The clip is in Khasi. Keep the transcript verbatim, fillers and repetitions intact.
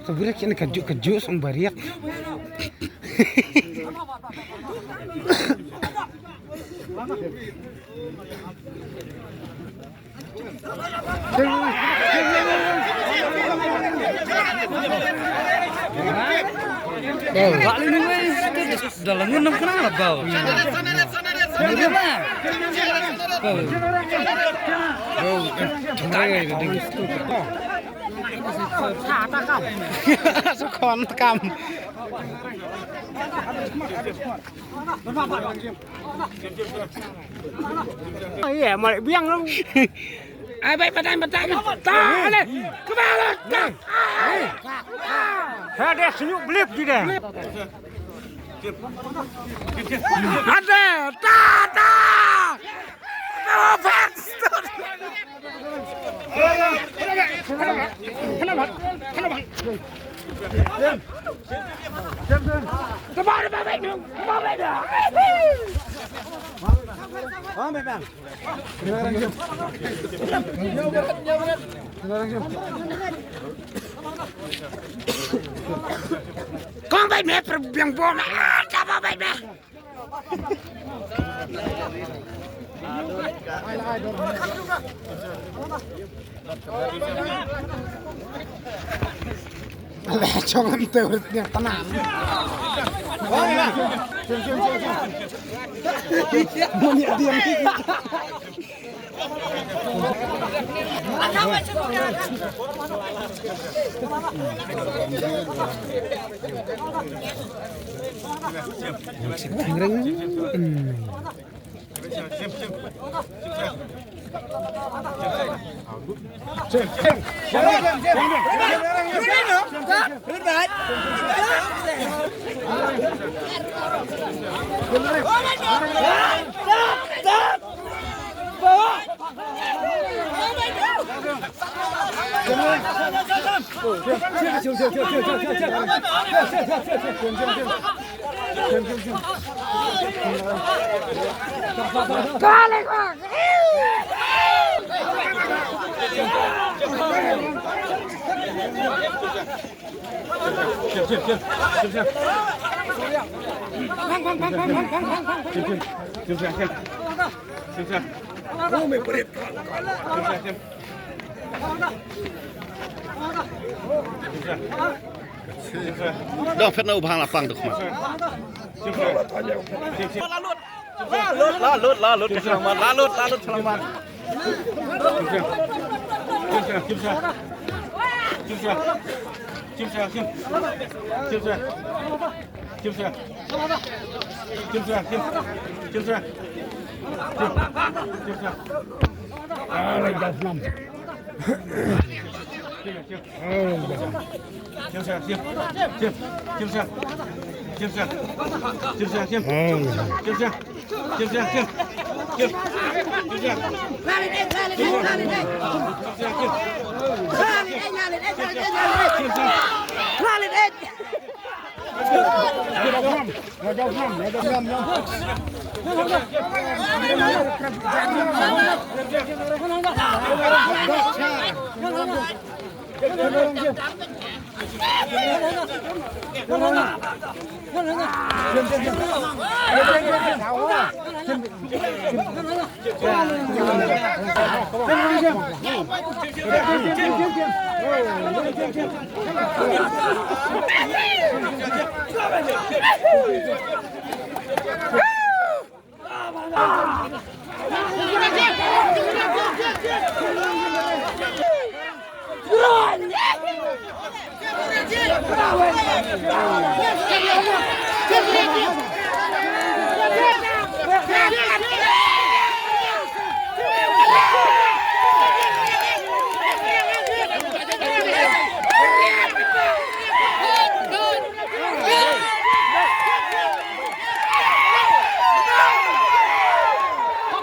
Ka bria kine ka ju ka ju song bariak. Dalam ngam kenal bau. Sukon kam. Iya, malik biang lu. Ai bai patai patai. Ta le. Kebal ta. Hade senyuk blip di deh. Ada ta ta. Perfect. Kong bai me per biang bom. Ah, kaba bai me. Chong am te urit nya tanam. Mun ya diam. Dang phet na u bhang la pang tu khmat. La lut, la lut, la lut, la lut, la lut, la lut.